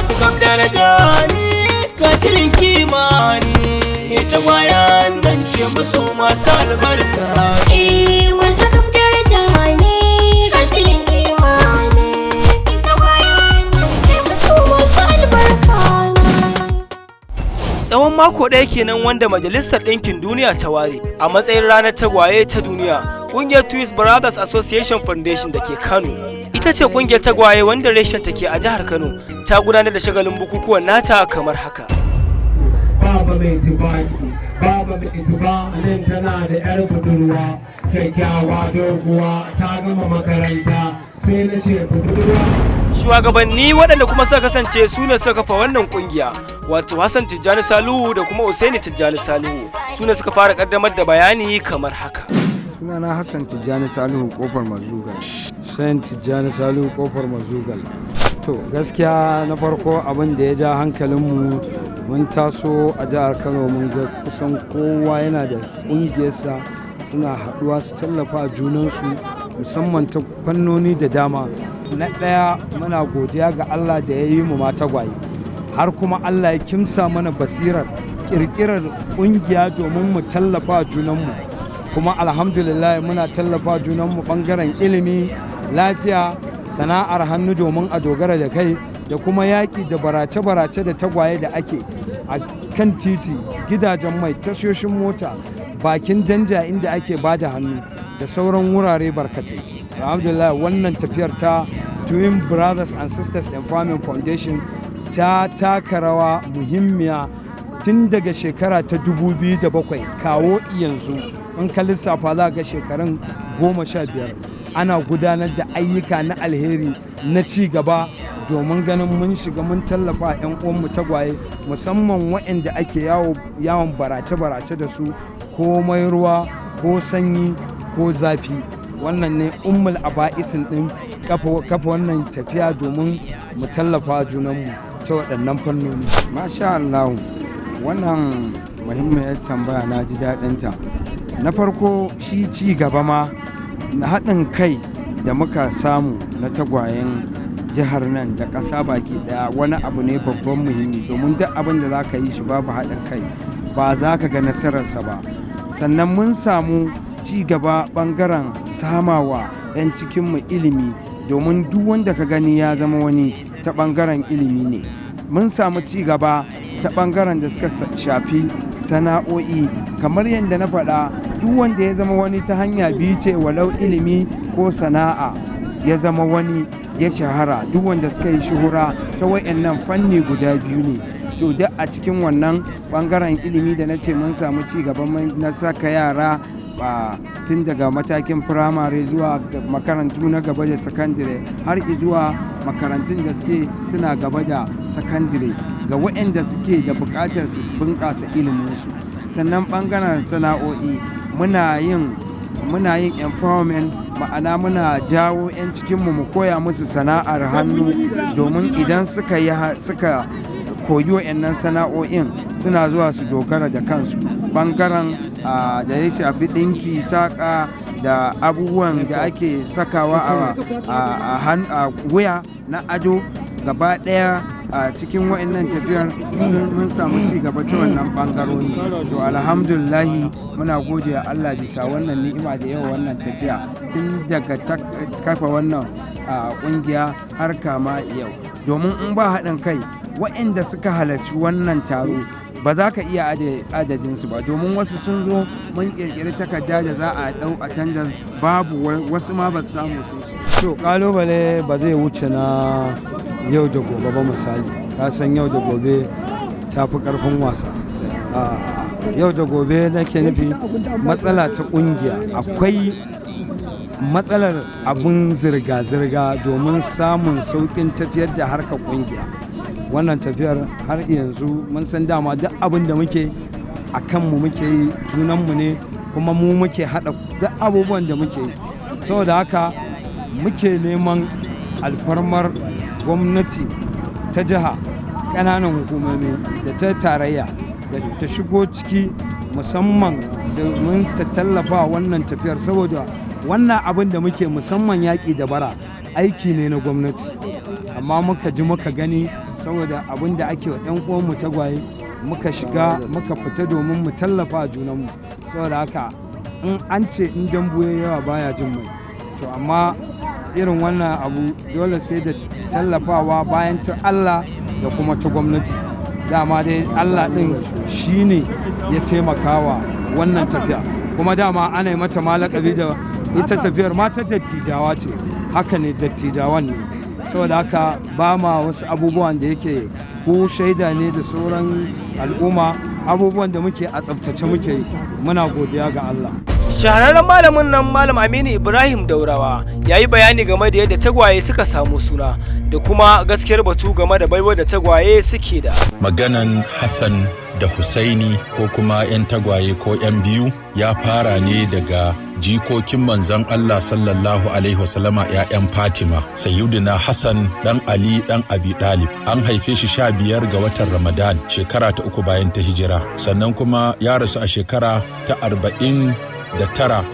Masu kaf daraja ne, katilin kimani, tagwayen nan ce musu masu albarka. Eh, masu kaf daraja ne, katilin kimani, tagwayen nan ce musu masu albarka ne. Tsawon mako ɗaya kenan wanda Majalisar Ɗinkin Duniya ta ware a matsayin Ranar Tagwaye ta Duniya. Ƙungiyar Twins Brothers Association Foundation da ke Kano, ita ce ƙungiyar tagwaye wanda reshen take a jihar Kano, ta gudanar da shagalin bukukuwan nata kamar haka. Baba mai tubaki, Baba mai tuba nan tana da yar budurwa, kyakkyawa, doguwa, ta gama makaranta. Sai na ce budurwa. Shugabanni waɗanda kuma suka kasance su ne suka kafa wannan kungiya, wato Hassan Tijjani Salihu da kuma Usaini Tijjani Salihu, su ne suka fara kaddamar da bayani kamar haka. Sunana Hassan Tijjani Salihu Kofar Mazugal. Hussein Tijjani Salihu Kofar Mazugal. To, gaskiya na farko abin da ya ja hankalinmu, mun taso a jihar Kano, mun ga kusan kowa yana da ƙungiyarsa, suna haɗuwa su tallafa junansu, musamman ta fannoni da dama. Na ɗaya, muna godiya ga Allah da ya yi mu ma tagwaye, har kuma Allah ya kimsa mana basirar ƙirƙirar ƙungiya domin mu tallafa junanmu. Kuma alhamdulillah, muna tallafa junanmu ɓangaren ilimi, lafiya, sana'ar hannu domin a dogara da kai, da kuma yaƙi da barace-barace da tagwaye da ake a kan titi, gidajen mai, tashoshin mota, bakin danja inda ake bada hannu, da sauran wurare barkatai. Alhamdulillah, wannan tafiyar ta Twin Brothers and Sisters Empowerment Foundation ta taka rawa muhimmiya tun daga shekara ta 2007 kawo yanzu. In ka lissafa, za ga shekarun 15 ana gudanar da ayyuka na alheri na ci gaba, domin ganin mun shiga mun tallafa 'yan uwanmu tagwaye, musamman waɗanda ake yawon barace-barace da su, komai ruwa ko sanyi ko zafi. Wannan ne ummul aba'isin ɗin kafa wannan tafiya, domin mu tallafa junanmu ta waɗannan fannoni. Masha Allah, wannan muhimmiyar tambaya, na ji daɗinta. Na farko, shi ci gaba ma na haɗin kai da muka samu na tagwayen jihar nan da ƙasa baki ɗaya, wani abu ne babban muhimmi, domin duk abin da za ka yi shi babu haɗin kai, ba za ka ga nasararsa ba. Sannan mun samu ci gaba ɓangaren samawa 'yan cikinmu ilimi, domin duk wanda ka gani ya zama wani ta ɓangaren ilimi ne. Mun samu ci gaba ta ɓangaren da suka shafi sana'o'i. Kamar yadda na faɗa, duk wanda ya zama wani ta hanya biyu ce, walau ilimi ko sana'a ya zama wani, ya shahara. Duk wanda suka yi shuhura ta wayannan fanni guda biyu ne. To, duk a cikin wannan bangaren ilimi da na ce mun samu ci gaban na saka yara ba tun daga matakin firamare zuwa makarantu na gaba da sakandire, har zuwa makarantun da suke suna gaba da sakandire, ga waɗanda suke da buƙatar su bunƙasa iliminsu. Sannan ɓangaren sana'o'i, muna yin empowerment, ma'ana muna jawo 'yan cikinmu mu koya musu sana'ar hannu, domin idan suka koyi wa'annan sana'o'in, suna zuwa su dogara da kansu, bangaren da ya shafi ɗinki, saƙa, da abubuwan da ake sakawa a wuya na ado. Gaba ɗaya a cikin wa'annan tafiyar mun samu ci gaba ta wannan bangarori. To, alhamdulillahi, muna gode Allah bisa wannan ni'ima da yawa wannan tafiya tun daga kafa wannan kungiya har kama yau, domin in ba haɗin kai, waɗanda suka halarci wannan taro ba za ka iya adadinsu ba, domin wasu sun zo, mun ƙirƙiri takarda da za a ɗau attendance, babu, wasu ma ba su samu sun. To, kalubale ba zai wuce na yau da gobe ba. Misali, ka san yau da gobe ta fi karfin wasa. Yau da gobe nake nufi matsala ta kungiya. Akwai matsalar abun zirga-zirga domin samun sauƙin tafiyar da harkar kungiya. Wannan tafiyar har yanzu mun san dama duk abin da muke a kanmu muke yi, junanmu ne, kuma mu muke haɗa duk abubuwan da muke yi. Saboda haka muke neman alfarmar gwamnati ta jiha, ƙananan hukumomi da ta tarayya da ta shigo ciki, musamman domin ta tallafa wannan tafiyar, saboda wannan abin da muke, musamman yaƙi da bara, aiki ne na gwamnati, amma muka ji muka gani. Saboda abin da ake wa 'yan uwanmu tagwaye, muka shiga muka fita domin mu tallafa a junanmu. Saboda haka in an ce in dambu ya yawa baya jin mai, to amma irin wannan abu dole sai da tallafawa bayan ta Allah da kuma ta gwamnati. Dama dai Allah ɗin shine ya taimakawa wannan tafiya, kuma dama ana yi mata malakabi da ita tafiyar mata dattijawa ce. Haka ne, dattijawan ne. Saboda haka ba ma wasu abubuwan da yake ko shaida ne da sauran al'umma, abubuwan da muke a tsaftace muke yi. Muna godiya ga Allah. Shahararren malamin nan, Malam Aminu Ibrahim Daurawa, ya yi bayani game da yadda tagwaye suka samu suna da kuma gaskiyar batu game da baiwar da tagwaye suke da. Maganan Hassan da Husaini ko kuma 'yan tagwaye ko 'yan biyu ya fara ne daga jikokin manzon Allah sallallahu alaihi wasallama, 'ya'yan Fatima, Sayyidina Hassan dan Ali dan Abi Dalib. An haife shi 15 ga watan Ramadan, shekara ta 3 bayan ta hijira, sannan kuma ya rasu a shekara ta 49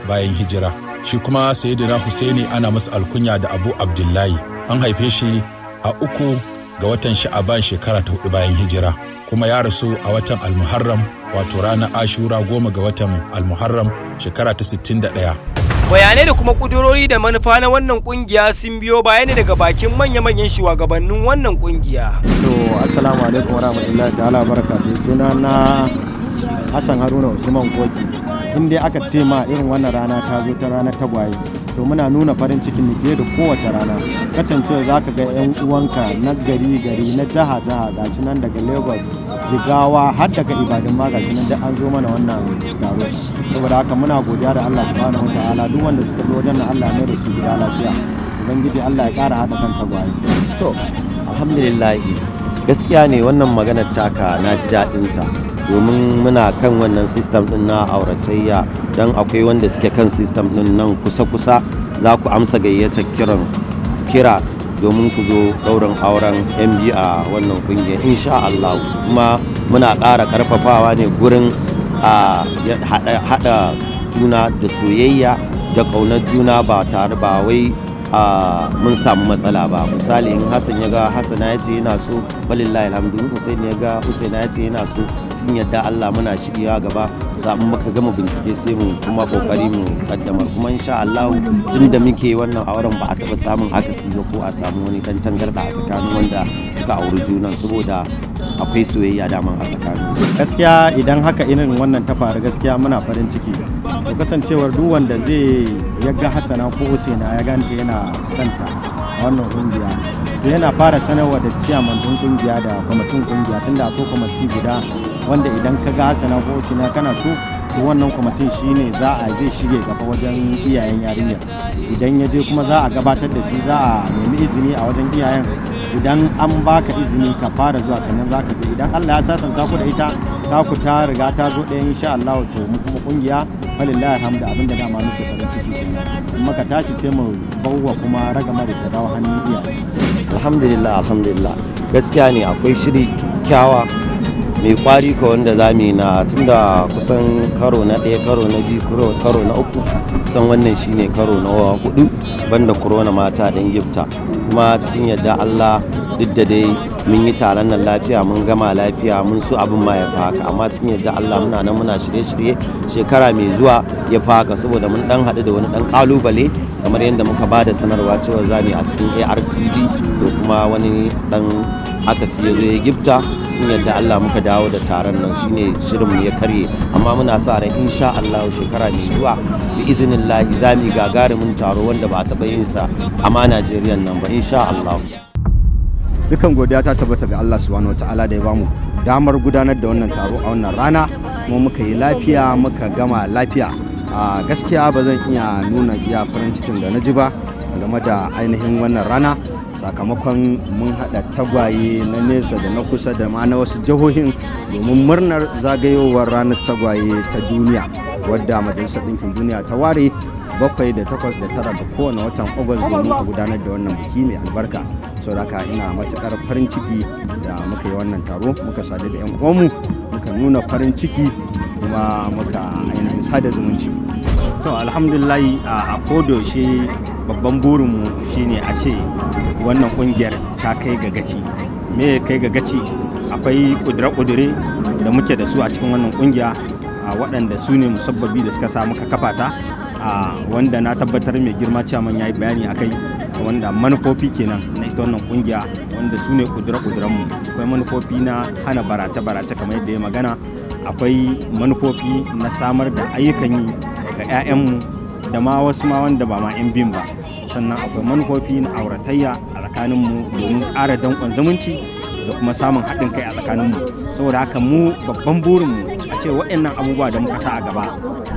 bayan hijira. Shi kuma Sayyidina Husaini ana masa alkunya da Abu Abdullahi. An haife shi a 3 ga watan Sha'aban, shekara ta 4 bayan hijira, kuma ya rasu a watan Almuharram, wato ranar Ashura, 10 ga watan Almuharram, shekara ta 61. Bayanai da kuma kudurori da manufa na wannan kungiya sun biyo bayani daga bakin manya-manyan shugabannin wannan kungiya. To, assalamu alaikum warahmatullahi ta'ala barakatuh. Suna na Hassan Haruna Usman Koki. In dai aka ce ma irin wannan rana ta zo ta ranar tagwaye, to muna nuna farin cikin mu fiye da kowace rana. Kasancewa za ka ga 'yan uwanka na gari gari, na jiha jiha, gashi nan daga Lagos, Jigawa, har daga Ibadan ma, gashi nan duk an zo mana wannan taro. Saboda haka muna godiya da Allah subhanahu wa ta'ala. Duk wanda suka zo wajen nan, Allah ne da su gida lafiya. Ubangiji Allah ya kara haɗa kan tagwaye. To, alhamdulillah, gaskiya ne wannan maganar taka, na ji daɗin ta, domin muna kan wannan system din na auratayya, don akwai wanda suke kan system din nan kusa-kusa. Za ku amsa gayyatar kiran kira domin ku zo ɗaurin auren yan biyu a wannan ƙungiyar, insha Allah. Kuma muna ƙara ƙarfafawa ne gurin a haɗa juna da soyayya da ƙaunar juna, ba tare ba wai a mun samu matsala ba. Misali, in Hassan ya ga Hassana ya ce yana so, walillahi alhamdu. Hussein ya ga Husaina ya ce yana so, sun yadda Allah muna shiryawa gaba samu muka gama bincike, sai mu kuma kokari mu kaddamar. Kuma insha Allah, tun da muke wannan auren ba a taba samun akasi ba ko a samu wani dan tangarda a tsakanin wanda suka auri junan, saboda akwai soyayya daman a tsakanin. Gaskiya idan haka irin wannan ta faru, gaskiya muna farin ciki. To, kasancewar duk wanda zai ya ga Hassana ko Usaina ya ganta yana santa a wannan kungiya, to yana fara sanarwa da ciyaman din kungiya da kwamitin kungiya, tunda akwai kwamiti guda wanda idan ka ga Hassana ko Usaina kana so, to wannan kwamitin shine za a zai shige gaba wajen iyayen yarinyar. Idan ya je kuma za a gabatar da shi, za a nemi izini a wajen iyayen. Idan an baka izini ka fara zuwa, sannan za ka je. Idan Allah ya sasanta ku da ita, ta ku ta riga ta zo ɗaya, insha Allah. To, mu kuma kungiya, falillahi alhamdu, abinda dama muke farin ciki kenan. In muka tashi sai mu bawwa kuma ragama da ta dawo hannun iyaye. Alhamdulillah, alhamdulillah, gaskiya ne akwai shiri kyawa mai kwari ka wanda za mu yi na tunda kusan karo na ɗaya, karo na biyu, karo na uku, kusan wannan shine karo na hudu, banda corona mata dan gifta. Kuma cikin yadda Allah, duk da dai mun yi taron nan lafiya, mun gama lafiya, mun so abin ma ya fi haka, amma cikin yadda Allah muna nan muna shirye-shirye shekara mai zuwa ya fi haka, saboda mun dan haɗu da wani dan kalubale kamar yadda muka ba da sanarwa cewa za mu yi a cikin ARTV, to kuma wani dan aka siya zo ya gifta. Cikin yadda Allah muka dawo da taron nan, shine shirin mu ya karye, amma muna sa ran insha Allah shekara mai zuwa bi iznillahi za mu yi gagarumin taro wanda ba a taɓa yin sa amma Najeriya nan ba, insha Allah. Dukan godiya ta tabbata ga Allah subhanahu wataala da ya bamu damar gudanar da wannan taro a wannan rana, kuma muka yi lafiya muka gama lafiya. A gaskiya ba zan iya nuna iya farin cikin da na ji ba game da ainihin wannan rana, sakamakon mun haɗa tagwaye na nesa da na kusa da ma na wasu jihohin domin murnar zagayowar ranar tagwaye ta duniya, wadda Majalisar Ɗinkin Duniya ta ware 7 da 8 da 9 ga kowane watan Agus domin a gudanar da wannan biki mai albarka. Saboda ina matukar farin ciki da muka yi wannan taro, muka sadu da 'yan uwanmu, muka nuna farin ciki, kuma muka ainihin sada zumunci. To, alhamdulillah, a kodayaushe babban burinmu shine a ce wannan kungiyar ta kai ga gaci. Me kai ga gaci? Akwai kudure-kudure da muke da su a cikin wannan kungiya, a waɗanda su ne musabbabi da suka sa muka kafa ta, a wanda na tabbatar mai girma ciyaman ya yi bayani a kai, wanda manufofi kenan na ita wannan kungiya, wanda su ne kudure-kudurenmu. Akwai manufofi na hana barace-barace kamar yadda ya magana, akwai manufofi na samar da ayyukan yi ga 'ya'yanmu da ma wasu ma wanda ba ma 'yan biyun ba, sannan akwai manufofi na auratayya a tsakaninmu domin ƙara danƙon zumunci da kuma samun haɗin kai a tsakaninmu. Saboda haka mu babban burinmu a ce waɗannan abubuwa da muka sa a gaba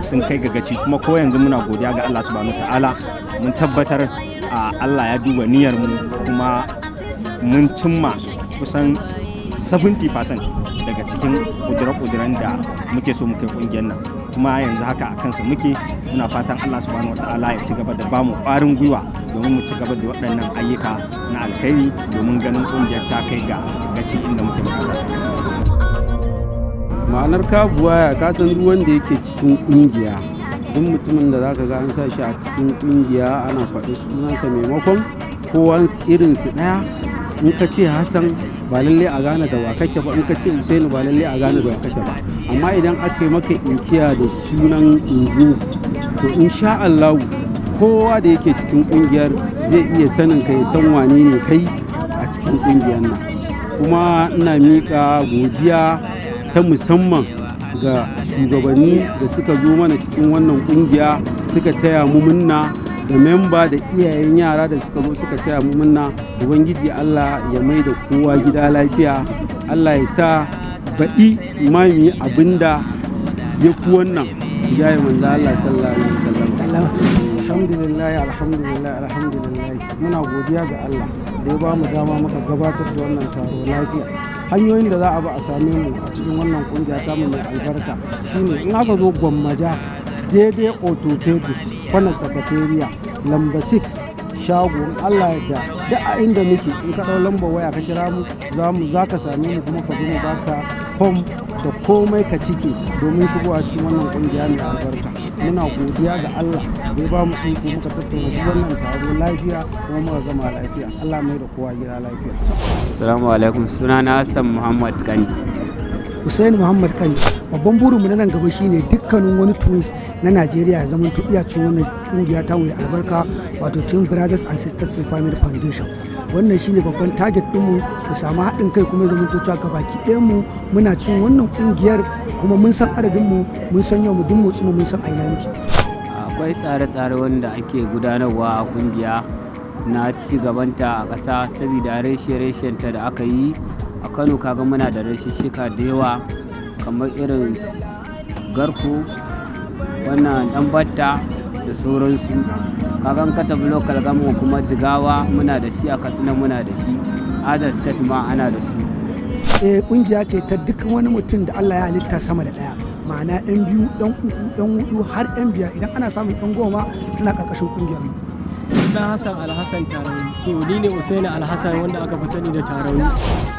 sun kai ga gaci. Kuma ko yanzu muna godiya ga Allah subhanahu ta'ala, mun tabbatar a Allah ya duba niyyar mu kuma mun cimma kusan 70% daga cikin ƙudure-ƙuduren da muke so muke ƙungiyar nan, kuma yanzu haka a kansa muke. Muna fatan Allah subhanahu wataala ya ci gaba da bamu ƙwarin gwiwa domin mu ci gaba da waɗannan ayyuka na alkhairi, domin ganin ƙungiyar ta kai ga gaci inda muke bukata. Ma'anar kabuwaya, ka san duk wanda yake cikin kungiya, duk mutumin da zaka ga an sa shi a cikin kungiya ana faɗi sunansa, maimakon kowa irinsu ɗaya, in ka ce Hassan ba lalle a gane da wa kake ba, in ka ce Usaini ba lalle a gane da wa kake ba. Amma idan aka yi maka inkiya da sunan ungu, to insha Allah kowa da yake cikin kungiyar zai iya sanin ka, ya san wane ne kai a cikin kungiyar nan. Kuma ina miƙa godiya ta musamman ga shugabanni da suka zo mana cikin wannan kungiya suka taya mu munna, da memba da iyayen yara da suka zo suka taya mu munna. Ubangiji Allah ya mai da kowa gida lafiya, Allah ya sa baɗi ma mu yi abin da ya fi wannan, jaye manzo Allah sallallahu alaihi wasallam. Alhamdulillah, alhamdulillah, alhamdulillah. Muna godiya ga Allah da ya ba mu dama muka gabatar da wannan taro lafiya. Hanyoyin da za a bi a same mu a cikin wannan kungiya ta mu mai albarka shine in aka zo Gwammaja, daidai Orthopedic, kwana Sakatariya, lamba 6 shago, in Allah yadda duk a inda muke, in ka ɗau lambar waya ka kira mu, za mu za ka same mu, kuma ka zo mu baka fom da komai ka cike domin shigowa cikin wannan kungiya mai albarka. Muna godiya ga Allah da ya ba mu iko muka tattauna duk wannan taro lafiya kuma muka gama lafiya. Allah mai da kowa gida lafiya. Assalamu alaikum, sunana Hassan Muhammad Kani. Hussein Muhammad Kani. Babban burinmu na nan gaba shine dukkanin wani twins na Najeriya ya zama to iya cin wannan kungiya ta mai albarka, wato Twin Brothers and Sisters Empowerment Foundation. Wannan shine babban target ɗinmu, mu samu haɗin kai kuma ya zama to cewa gabaki ɗayan mu muna cin wannan kungiyar, kuma mun san adadin mu, mun san yau mu duk motsin mu, mun san a ina muke. Akwai tsare-tsare wanda ake gudanarwa a kungiya na ci gabanta a ƙasa, saboda reshe-reshenta da aka yi a Kano, kaga muna da reshishika da yawa kamar irin Garko, wannan Dan Batta da sauransu. Kaga in ka tafi local government kuma, Jigawa muna da shi, a Katsina muna da shi, other state ma ana da su. Kungiya ce ta duk wani mutum da Allah ya halitta sama da daya, ma'ana yan biyu, yan uku, yan hudu har yan biyar, idan ana samun yan 10 suna karkashin kungiyar mu. Dan Hassan Alhassan Tarauni. To, ni ne Usaini Alhassan wanda aka fi sani da Tarauni.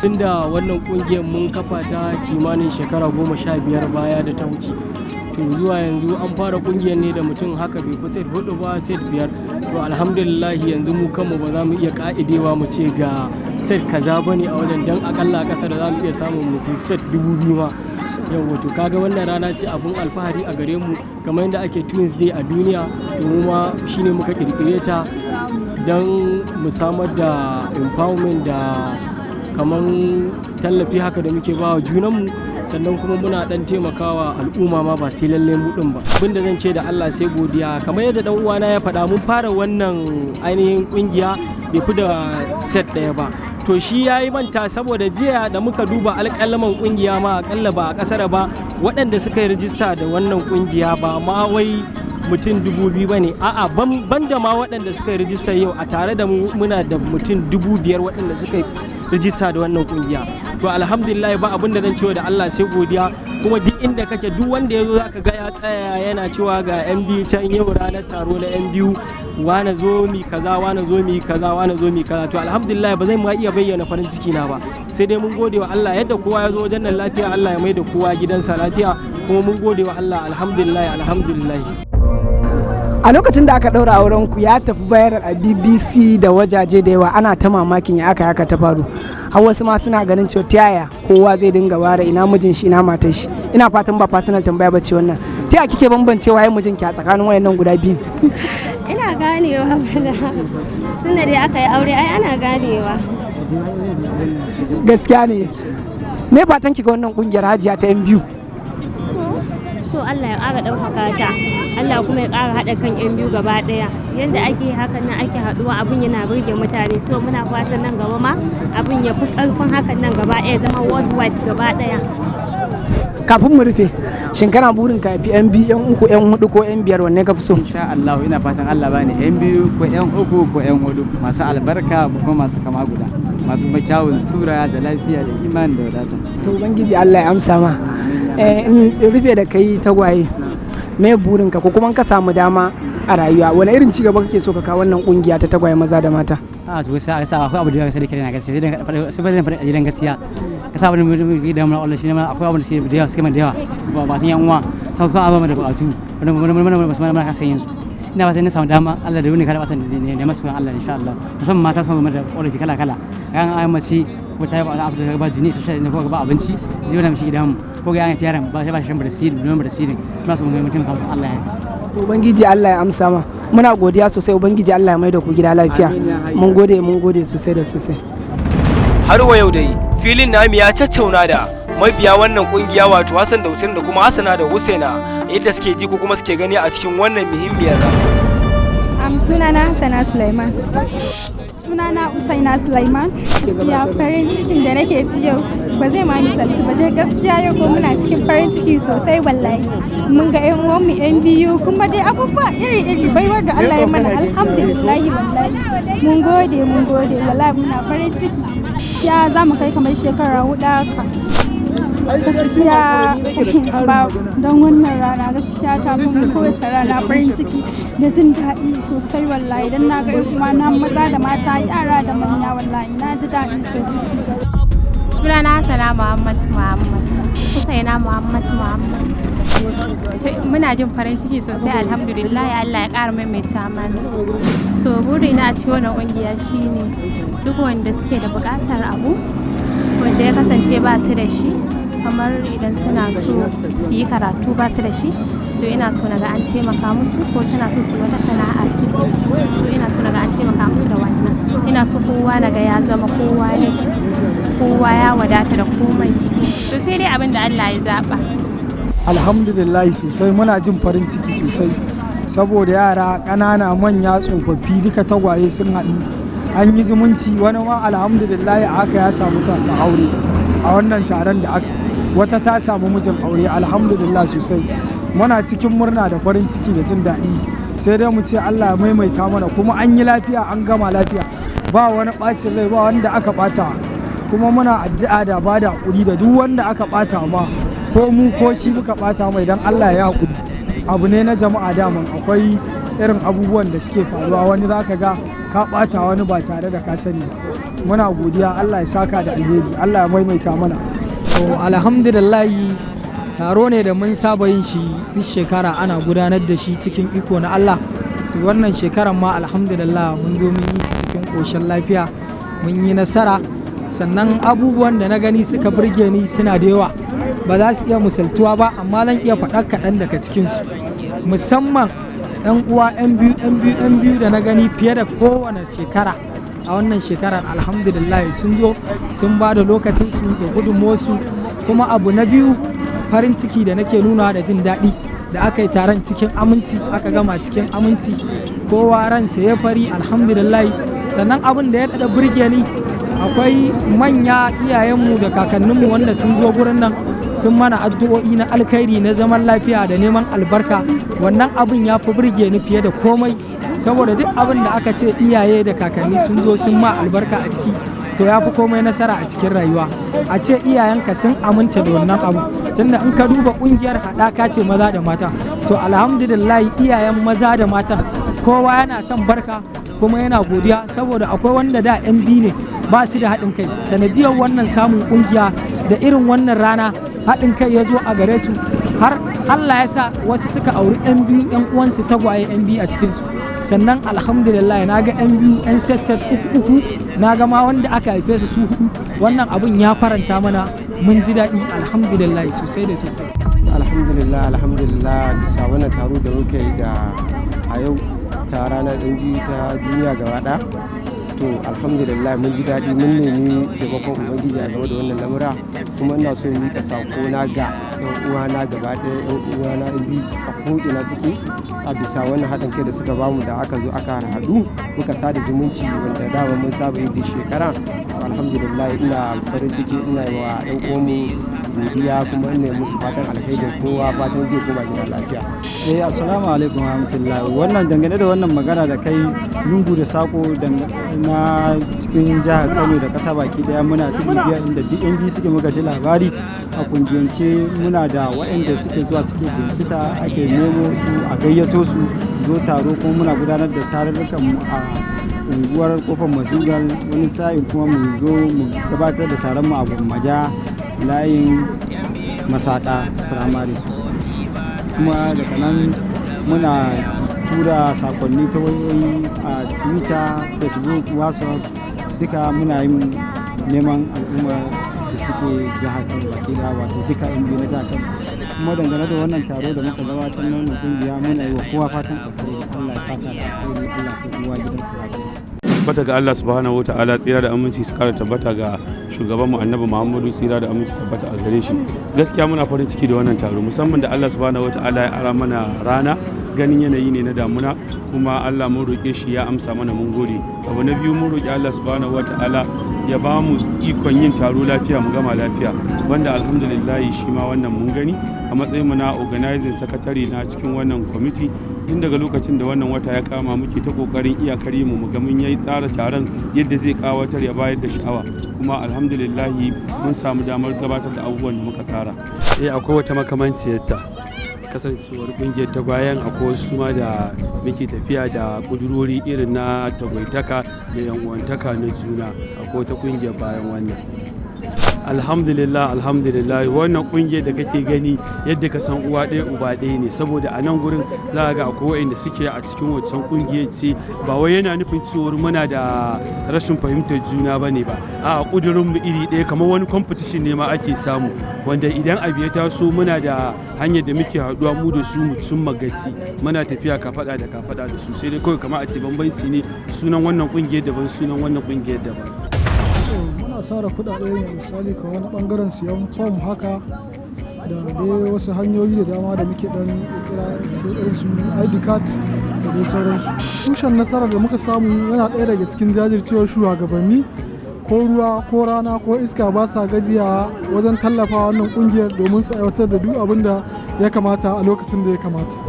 Tunda wannan kungiyar mun kafa ta kimanin shekara 15 baya da ta wuce. To, zuwa yanzu an fara kungiyar ne da mutum haka bai fi set hudu ba, set biyar. To, alhamdulillah, yanzu mu kanmu ba za mu iya ka'idewa mu ce ga set kaza bane a wajen, dan akalla a ƙasa da za mu iya samun mu fi set 2000 ma. Yawwa, to kaga wannan rana ce abun alfahari a gare mu, kamar yadda ake Twins Day a duniya, to mu ma shine muka kirkire ta don mu samar da empowerment da kamar tallafi haka da muke ba wa junanmu, sannan kuma muna dan taimakawa al'umma ma, ba sai lalle mu din ba. Abin da zan ce da Allah sai godiya. Kamar yadda dan uwana ya faɗa, mun fara wannan ainihin kungiya bai fi da set ɗaya ba. To, shi ya yi manta, saboda jiya da muka duba alƙalaman kungiya ma, akalla ba a ƙasar ba, waɗanda suka yi rijista da wannan kungiya ba ma wai mutum 2000 ba ne, a'a, ban da ma waɗanda suka yi rijista yau a tare da mu, muna da mutum 5000 waɗanda suka yi rijista da wannan kungiya. To, alhamdulillah, ba abin da zan cewa da Allah sai godiya. Kuma duk inda kake, duk wanda ya zo zaka ga ya tsaya yana cewa ga yan biyu can, yau ranar taro na yan biyu, wane zo mi kaza, wane zo mi kaza, wane zo mi kaza. To, alhamdulillah, ba zan ma iya bayyana farin ciki na ba, sai dai mun gode wa Allah yadda kowa ya zo wajen nan lafiya, Allah ya mai da kowa gidansa lafiya. Kuma mun gode wa Allah, alhamdulillah, alhamdulillah. A lokacin da aka ɗaura auren ku ya tafi viral a BBC da wajaje da yawa, ana ta mamakin ya aka haka ta faru. Har wasu ma suna ganin cewa ta yaya kowa zai dinga ware ina mijin shi, ina matar shi. Ina fatan ba personal tambaya ba ce wannan. Ta yaya kike bambancewa ya mijinki a tsakanin wayannan guda biyu? Ina ganewa mana. Tunda dai aka yi aure, ai ana ganewa. Gaskiya ne. Me fatan ki ga wannan kungiyar, Hajiya ta yan biyu? To, Allah ya ƙara ɗaukaka ta. Allah kuma ya ƙara haɗa kan 'yan biyu gaba ɗaya. Yadda ake hakan nan ake haɗuwa, abin yana burge mutane. So muna fatan nan gaba ma abin ya fi ƙarfin hakan nan gaba ɗaya, zama worldwide gaba ɗaya. Kafin mu rufe, shin kana burin ka fi yan biyu, yan uku, yan hudu ko yan biyar, wanne ka fi so? Insha Allah ina fatan Allah bani yan biyu ko yan uku ko yan hudu masu albarka, kuma masu kama guda, masu kuma kyawun sura da lafiya da imani da wadata. To, Ubangiji Allah ya amsa ma. In rufe da kai, tagwaye, me burin ka, ko kuma ka samu dama a rayuwa, wani irin cigaba kake so ka kawo wannan kungiya ta tagwaye maza da mata? A to, sai sa akwai abu da yawa, sai da kire na gaskiya, sai sai ba zan gidan gaskiya ka sa wani mutum da mu Allah shi ne. Akwai abu da sai da yawa suke da yawa ba ba san yan uwa sai su azama da bukatu wani wani wani wani wani ka sayin su. Ina ba sai na samu dama, Allah da wani kada batan ne ne masu Allah, insha Allah. Musamman mata sun zama da korafi kala kala kan ayi mace ko ta yi ba asibiti ba jini shi ne, ko ba abinci zai wani mishi gidan, ko ga yan yaran ba sai ba shan breastfeeding, don breastfeeding muna so mu mutum kawo Allah ya Ubangiji Allah ya amsa ma. Muna godiya sosai. Ubangiji Allah ya mai da ku gida lafiya. Mun gode, mun gode sosai da sosai. Har wa yau dai filin namu ya tattauna da mabiya wannan kungiya, wato Hassan da Hussein da kuma Hassana da Husaina, yadda suke ji ko kuma suke gani a cikin wannan muhimmiyar rana. Sunana Hassana Sulaiman. Sunana Usaina Sulaiman. Gaskiya farin cikin da nake ji yau ba zai ma misaltu ba dai. Gaskiya yau ko muna cikin farin ciki sosai wallahi. Mun ga 'yan uwanmu 'yan biyu, kuma dai abubuwa iri-iri, baiwar da Allah ya mana, alhamdulillahi wallahi. Mun gode, mun gode wallahi, muna farin ciki. Ya za mu kai kamar shekara 4 haka. Gaskiya ba don wannan rana, gaskiya ta fi kowace rana farin ciki da jin daɗi sosai wallahi, don na ga 'yan uwana maza da mata, yara da manya, wallahi na ji daɗi sosai. Sunana Hassana Muhammad Muhammad. Husaina Muhammad Muhammad. Muna jin farin ciki sosai, alhamdulillah, Allah ya ƙara maimaita mana. To, burina a cikin wannan ƙungiya shine duk wanda suke da buƙatar abu wanda ya kasance ba su da shi, kamar idan suna so su yi karatu ba su da shi, to ina so naga an taimaka musu, ko tana so su yi wata sana'a, to ina so naga an taimaka musu da wannan. Ina so kowa naga ya zama kowa ne, kowa ya wadata da komai. To, sai dai abin da Allah ya zaba. Alhamdulillah sosai, muna jin farin ciki sosai saboda yara ƙanana, manya, tsofaffi, duka tagwaye sun haɗu an yi zumunci. Wani ma alhamdulillah aka ya samu ta aure a wannan taron da aka, wata ta samu mijin aure. Alhamdulillah sosai, muna cikin murna da farin ciki da jin daɗi. Sai dai mu ce Allah ya maimaita mana. Kuma an yi lafiya, an gama lafiya, ba wani ɓacin rai, ba wanda aka ɓata. Kuma muna addu'a da ba da haƙuri da duk wanda aka ɓata ma, ko mu ko shi muka ɓata mai, don Allah ya haƙuri. Abu ne na jama'a, daman akwai irin abubuwan da suke faruwa, wani za ka ga ka ɓata wani ba tare da ka sani ba. Muna godiya, Allah ya saka da alheri, Allah ya maimaita mana. To, alhamdulillahi, taro ne da mun saba yin shi duk shekara, ana gudanar da shi cikin iko na Allah. To, wannan shekaran ma alhamdulillah mun zo mun yi shi cikin ƙoshin lafiya, mun yi nasara. Sannan abubuwan da na gani suka burge ni suna da yawa, ba za su iya misaltuwa ba, amma zan iya faɗa kaɗan daga cikinsu, musamman 'yan uwa 'yan biyu, 'yan biyu, 'yan biyu da na gani fiye da kowane shekara. A wannan shekarar alhamdulillah sun zo sun ba da lokacinsu da gudunmuwarsu. Kuma abu na biyu, farin ciki da nake nuna da jin daɗi da aka yi taron cikin aminci, aka gama cikin aminci, kowa ransa ya fari, alhamdulillah. Sannan abin da ya daɗa burge ni, akwai manya iyayenmu da kakanninmu wanda sun zo gurin nan sun mana addu'o'i na alkhairi, na zaman lafiya da neman albarka. Wannan abin ya fi burge ni fiye da komai, saboda duk abin da aka ce iyaye da kakanni sun zo sun ma albarka a ciki, to ya fi komai nasara a cikin rayuwa, a ce iyayenka sun aminta da wannan abu. Tunda in ka duba kungiyar haɗaka ce maza da mata, to alhamdulillah iyayen maza da matan kowa yana son barka kuma yana godiya, saboda akwai wanda da yan biyu ne ba su da haɗin kai, sanadiyar wannan samun kungiya da irin wannan rana haɗin kai ya zo a gare su har Allah ya sa wasu suka auri 'yan biyu 'yan uwansu tagwaye 'yan biyu a cikinsu. Sannan alhamdulillah na ga 'yan biyu 'yan set set uku uku, na ga ma wanda aka haife su su hudu. Wannan abun ya faranta mana, mun ji daɗi alhamdulillah sosai da sosai. Alhamdulillah, alhamdulillah, bisa wannan taro da muka yi da a yau ta ranar ɗan biyu ta duniya gaba ɗaya. To alhamdulillah, mun ji daɗi, mun nemi taimakon Ubangiji a game da wannan lamura. Kuma ina so in miƙa sako na ga yan uwana gaba ɗaya, yan uwana yan biyu a ko'ina suke, a bisa wannan haɗin kai da suka bamu da aka zo aka haɗu muka sada zumunci wanda dama mun saba yi duk shekara. Alhamdulillah, ina farin ciki, ina yi wa yan uwanmu godiya, kuma ina yi musu fatan alheri, kowa fatan zai koma gida lafiya. Eh, assalamu alaikum warahmatullahi. Wannan dangane da wannan magana da kai, lungu da sako na cikin jihar Kano da kasa baki daya muna ta bibiya inda duk yan biyu suke muka ji labari. A kungiyance muna da waɗanda suke zuwa suke binkita, ake nemo su a gayyato su zo taro. Kuma muna gudanar da tarurrukan mu a unguwar Kofar Mazugal, wani sa'in kuma mu zo mu gabatar da taron mu a Gwammaja, layin Masaka Primary School. Kuma daga nan muna tura sakonni ta wayoyi, a Twitter, Facebook, WhatsApp, duka muna yin neman al'umma da suke jihar Kano baki da, wato duka yan biyu na jihar Kano. Kuma dangane da wannan taro da muka gabatar na wannan kungiya, muna yi wa kowa fatan alheri, Allah ya saka da alheri, Allah ya kai kowa gidansu lafiya. Tabbata ga Allah subhanahu wa ta'ala, tsira da aminci su kara tabbata ga shugaban mu Annabi Muhammadu, tsira da aminci tabbata a gare shi. Gaskiya muna farin ciki da wannan taro, musamman da Allah subhanahu wa ta'ala ya ara mana rana, ganin yanayi ne na damuna, kuma Allah mun roƙe shi ya amsa mana, mun gode. Abu na biyu, mun roƙi Allah subhanahu wa ta'ala ya ba mu ikon yin taro lafiya mu gama lafiya, wanda alhamdulillah shi ma wannan mun gani. A matsayin mu na organizing secretary na cikin wannan kwamiti, tun daga lokacin da wannan wata ya kama muke ta kokarin iyakar mu mu ga mun yayi tsara taron yadda zai kawatar ya bayar da sha'awa, kuma alhamdulillahi mun samu damar gabatar da abubuwan da muka tsara. Eh, akwai wata makamanciyarta, kasancewar kungiyar tagwayen akwai wasu ma da muke tafiya da kudurori irin na tagwaitaka da yan'uwantaka na juna. Akwai wata kungiyar bayan wannan. Alhamdulillah, alhamdulillah, wannan kungiyar da kake gani, yadda ka san uwa ɗaya uba ɗaya ne, saboda a nan gurin za ga akwai waɗanda suke a cikin wancan kungiyar ce. Ba wai yana nufin cewar muna da rashin fahimtar juna ba ne ba, a ƙudurin mu iri ɗaya, kamar wani competition ne ma ake samu, wanda idan abu ya taso muna da hanyar da muke haɗuwa mu da su mu cimma gaci. Muna tafiya kafaɗa da kafaɗa da su, sai dai kawai kamar a ce bambanci ne, sunan wannan kungiyar daban, sunan wannan kungiyar daban. Muna tara kuɗaɗe ne, misali kamar wani ɓangaren siyan fom haka da dai wasu hanyoyi da dama da muke dan kira sai irin su ID card da dai sauransu. Tushen nasarar da muka samu yana ɗaya daga cikin jajircewar shugabanni, ko ruwa ko rana ko iska ba sa gajiya wajen tallafa wannan kungiyar domin su aiwatar da duk abin da ya kamata a lokacin da ya kamata.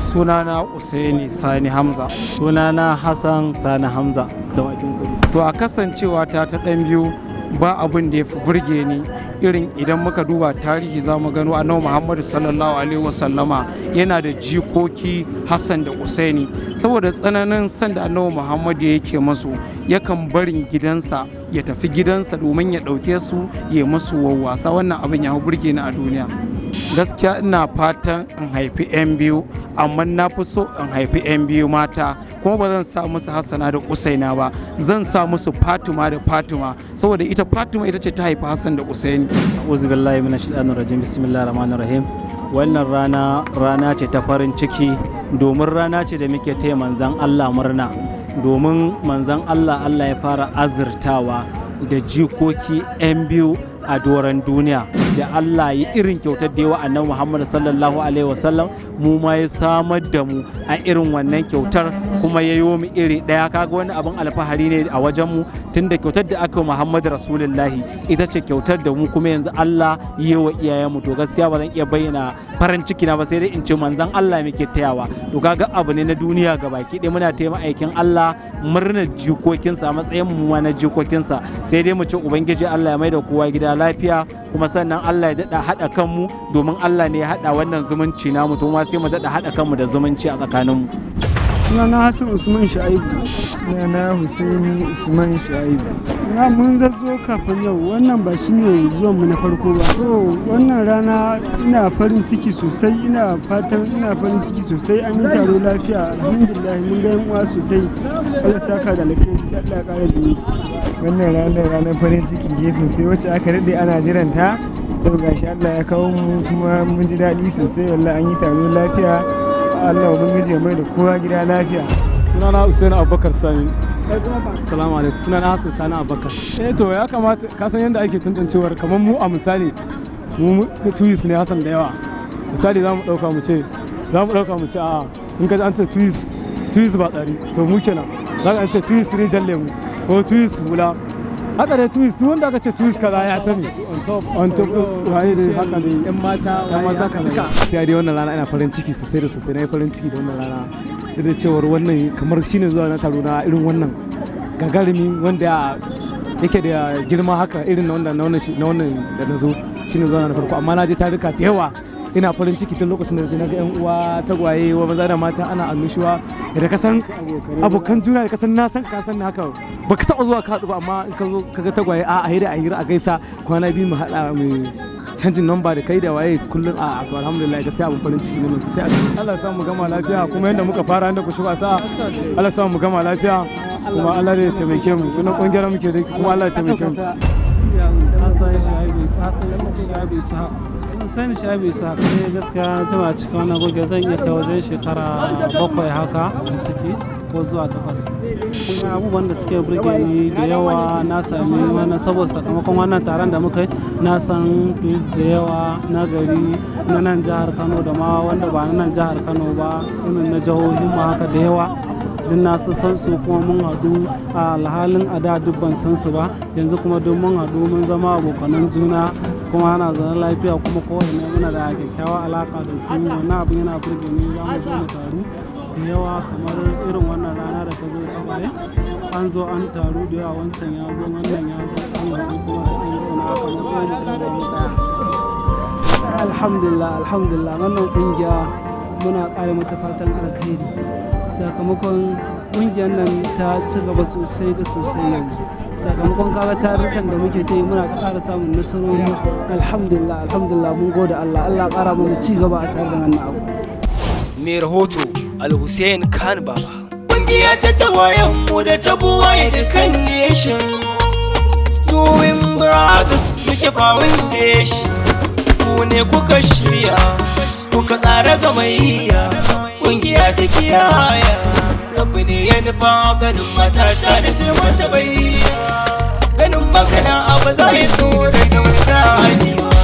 Sunana Usaini Sani Hamza. Sunana Hassan Sani Hamza, Dawakin Kudu. To, a kasancewa ta ta ɗan biyu, ba abin da ya fi burge ni irin idan muka duba tarihi za mu gano Annabi Muhammadu sallallahu alaihi wasallama yana da jikoki Hassan da Usaini. Saboda tsananin san da Annabi Muhammadu yake masu, yakan barin gidansa ya tafi gidansa domin ya ɗauke su ya musu wawwasa. Wannan abin ya burge ni a duniya. Gaskiya ina fatan in haifi 'yan biyu, amma na fi so in haifi 'yan biyu mata, kuma ba zan sa musu Hassana da Usaina ba, zan sa musu Fatima da Fatima, saboda ita Fatima ita ce ta haifi Hassan da Usaini. Uzu billahi minash shaitanir rajim, bismillahir rahmanir rahim. Wannan rana rana ce ta farin ciki, domin rana ce da muke taya manzon Allah murna, domin manzon Allah Allah ya fara azurtawa da jikoki 'yan biyu a doron duniya. Da Allah ya irin kyautar da yawa Annabi Muhammad sallallahu alaihi wasallam, mu ma ya samar da mu a irin wannan kyautar, kuma ya yi mu iri ɗaya. Kaga wani abin alfahari ne a wajen mu, tunda kyautar da aka yi Muhammad Rasulullahi ita ce kyautar da mu kuma yanzu Allah yi wa iyayenmu. To gaskiya ba zan iya bayyana farin ciki na ba, sai dai in ce manzon Allah muke tayawa. To kaga abu ne na duniya gabaki ɗaya, muna taya aikin Allah murnar jikokinsa a matsayin mu ma na jikokinsa. Sai dai mu ce Ubangiji Allah ya mai da kowa gida lafiya, kuma sannan Allah ya daɗa haɗa kanmu, domin Allah ne ya haɗa wannan zumunci namu, to ma sai mu daɗa haɗa kanmu da zumunci a tsakaninmu. Sunana Hassan Usman Sha'ibu. Sunana Husaini Usman Sha'ibu. Na mun zazzo kafin yau, wannan ba shine zuwan mu na farko ba. To wannan rana ina farin ciki sosai, ina fatan ina farin ciki sosai. An yi taro lafiya, alhamdulillah, mun ga yan uwa sosai. Allah saka da alkhairi, Allah ya kara zumunci. Wannan ranar ranar farin ciki ce sosai wacce aka daɗe ana jiran ta. Yau gashi Allah ya kawo mu kuma mun ji daɗi sosai. Wallahi an yi taro lafiya, Allah ubangiji ya mai da kowa gida lafiya. Sunana Usain Abubakar Sani. Salamu alaikum. Sunana Hassan Sani Abubakar. Eh to, ya kamata ka san yadda ake tantancewar, kamar mu a misali mu twins ne Hassan da yawa. Misali za mu dauka mu ce a in ka ji an ce twins, twins ba tsari, to mu kenan. Za ka an ce twins rijal lemu ko twins hula. Haka dai twins, duk wanda aka ce twins kaza ya sani. On top, on top, waye dai haka dai. Yan mata, yan mata kaza. Sai dai wannan rana ina farin ciki sosai da sosai. Na yi farin ciki da wannan rana, duk da cewar wannan kamar shine zuwa na taro na irin wannan gagarumi wanda yake da girma haka, irin na wanda na wannan da na zo shine zuwa na farko, amma na je taruka da yawa. Ina farin ciki tun lokacin da na ga yan uwa tagwaye wa maza da mata ana annushuwa da ka san abokan juna, da ka san na san ka san haka, baka taɓa zuwa ka haɗu ba, amma in ka zo ka ga tagwaye a hira, a hira, a gaisa, kwana biyu mu haɗa mu canjin namba da kai da waye kullum. A to, alhamdulillah, gaskiya abin farin ciki ne sosai. Allah ya sa mu gama lafiya, kuma yadda muka fara inda ku shiga sa, Allah ya sa mu gama lafiya, kuma Allah ya taimake mu. Sunan kungiyar muke da kuma Allah ya taimake mu. Hassan Shaibu Isa, Hassan Shaibu Isa. Hassan Shaibu Isa, ne gaskiya na jima cikin wannan goge, zan iya kai wajen shekara 7 haka a ciki ko zuwa 8. Kuma abubuwan da suke burge ni da yawa na sami wannan saboda sakamakon wannan taron da muka yi, na san twins da yawa na gari na nan jihar Kano da ma wanda ba na nan jihar Kano ba, irin na jihohin mu haka da yawa duk na san su, kuma mun haɗu a alhalin a da duk ban san su ba, yanzu kuma duk mun haɗu mun zama abokanan juna, kuma ana zaune lafiya, kuma kowanne muna da kyakkyawar alaƙa da su. Wannan abin yana burge ni. Za mu zo mu taru da yawa kamar irin wannan rana da ta zo ta baya, an zo an taru da yawa, wancan ya zo, wannan ya zo, an haɗu kuma an zauna haka matsayin mu ɗaya ba mu ɗaya. Alhamdulillah, alhamdulillah, wannan kungiya muna ƙara mata fatan alkhairi, sakamakon kungiyar nan ta ci gaba sosai da sosai yanzu, sakamakon kaga tarukan da muke ta yi, muna ta ƙara samun nasarori. Alhamdulillah, alhamdulillah, mun gode Allah. Allah ƙara mana ci gaba a tare da wannan abu. Mai rahoto Al-Hussein Khan Baba. Kungiya ta tagwayen mu da ta buwaye dukkan nation. Twin Brothers muke foundation. Ku ne kuka shirya, kuka tsara gamayya. Kungiya ta kiyaya. Rabu ne ya nufa ganin matata da ce masa bayya. Ganin magana abu za ya zo da ta wata.